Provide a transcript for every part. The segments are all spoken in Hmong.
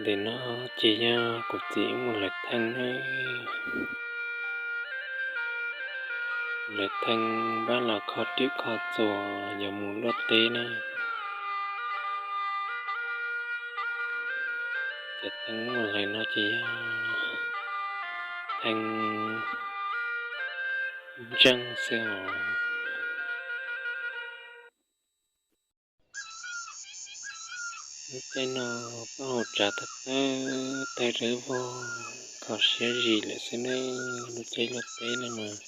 Ntawm no ces yog kuv txiv mus lawv theej na, lawv theej npaj los kho riam kho txuas yuav mus luaj teb na. Cov theej mus lawv no ces yog theej ntseej xwb os. Lub caij no Paj Hauv Tsav tawg tawg tawg dawb vog, kho siab zis lawm xwb ne. Lub caij luaj teb no mas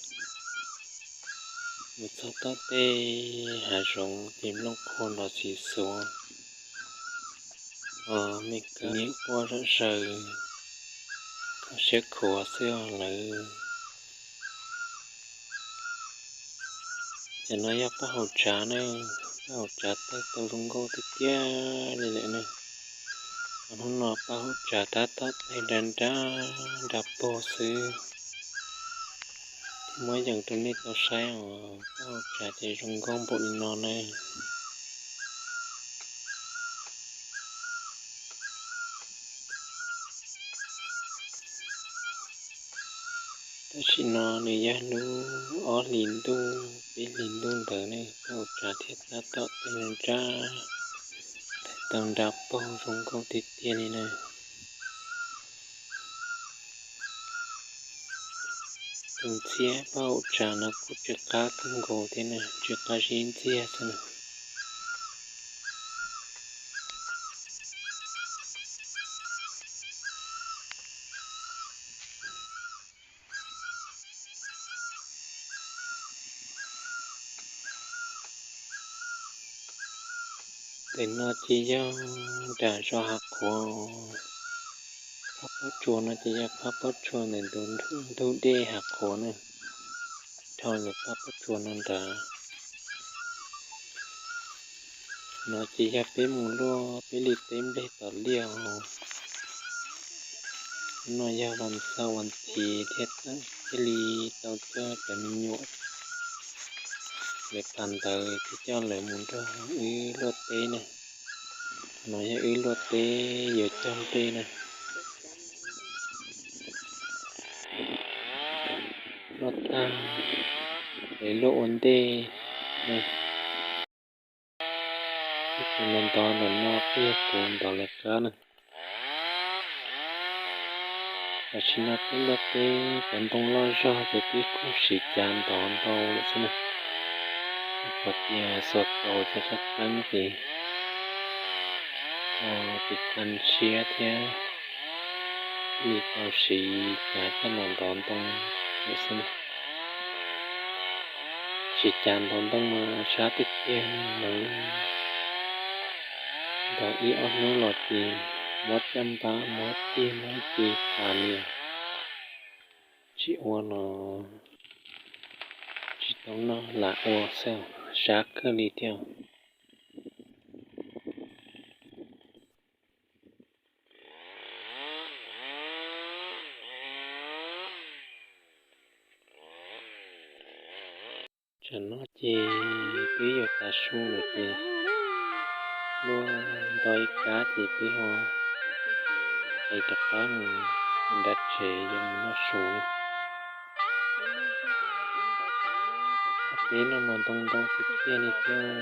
mus txog tom tej hav zoov ces nplooj qhuav nrov xiv xuav, os me kab niam quaj zom zaws, kho siab khuav xwb os lawv. Cov no yog Paj Hauv Tsav ne, Paj Hauv Tsav tawg tau zoo nkauj tiag tiag li lawm ne. Hnub no Paj Hauv Tsav tab tom tawg nra nra nra pog xwb. Muab yees rau nej tau saib os, Paj Hauv Tsav ces zoo nkauj npaum li no ne. Tam sim no nws yog lub ob hlis ntuj peb hlis ntuj ntawd ne, Paj Hauv Tsav thiaj tab tom tawg nra, tawg tau nra pog zoo nkauj tiag tiag li na. Tus ntxhiab Paj Hauv Tsav no kuj tsw qab kawg nkaus thiab na, tsw qab zib ntxiag xwb na. Ntawm no ces yog nram zos Hav Qhuav, phab pob tsuas no ces yog phab pob tsuas ntawm ntug dej Hav Qhuav na, dhau ntawm phab pob tsuas no nrad. No ces yog peb mus luaj peb li teb nplej tom liaj os. No yog vas xaum vas thiv thiaj thiaj li tau coj cov me nyuam lawv phas ntawv thiaj coj lawv mus nrog wb luaj teb na. No yog wb luaj teb yuav cog nplej na. Luaj tag, lawv luaj ua ntej na. Ib tus no ntov ntawm no, kuj yog kuv ntov lawv qab na. Tam sim no peb luaj teb cov ntoo loj zog ces peb kuj siv cav ntov ntau lawm xwb na. Qhov tias xuas tau cov qab qeeb ces, o, tiv qan siab thiab, thiaj li tau siv cav coj los ntov ntoo lawm xwb na. Siv cav ntov ntoo mas sab tiag tiag, lawv ntov ib ob hnub los ces mob caj npab, mob tiag, mob ces tas li. Tsis ua los tsis tau noj, lam ua xwb, sab kawg li thiab. Tsam no ces twb yuav tav su lawm ces luaj ntau ib kab ces peb ho es rov qab mus nram tsev yuav mus noj su. Teb no mas ntoo ntau tiag tiag li thiab.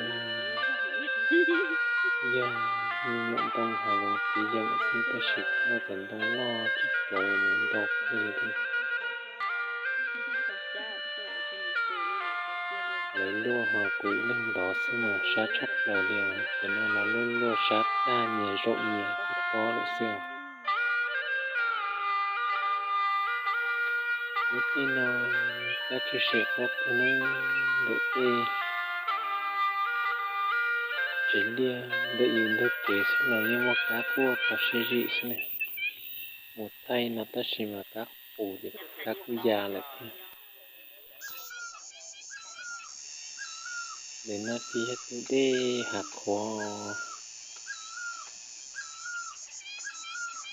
Yog me nyuam ntoo hav zoov txiv yeem xwb tab sis muaj cov ntoo loj tsis tsawg ntau kawg li thiab. Lawv luaj ho kuv ib leeg ntov xwb mas sab tshaj plaws li os. Cov no mas luaj luaj sab tag nyias zaum nyias tib pob lawm xwb os. Lub caij no kab tsw sem qab kawg na, ntawm tej tsev liaj ntawm yus ntug tsev xwb los yeej muaj kab quaj kho siab zim xwb na. Mus thaij no tab sis mas kab qus ces kab kuj ya lawm thiab. Ntawm no ces yog tus dej Hav Qhuav.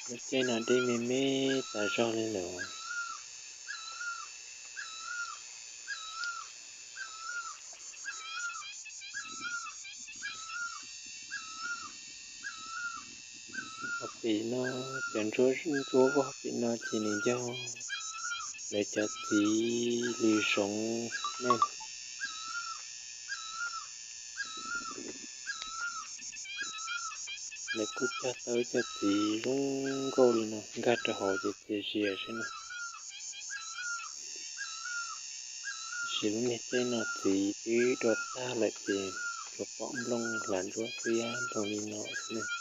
Lub caij no dej me me tas zog li lawm. Ua Pem no cov ntsuab ntsuab vog pem no ces nws yog lawv cov txiv lws zoov ne. Lawv kuj cog tau cov txiv zoo nkauj li no nkag rau hauv ces txias zias xwb na. Tiam sis lub niag caij no txiv twb do tag lawm ces tsuas pom nplooj hlav ntsuab xiab ntoos li no xwb.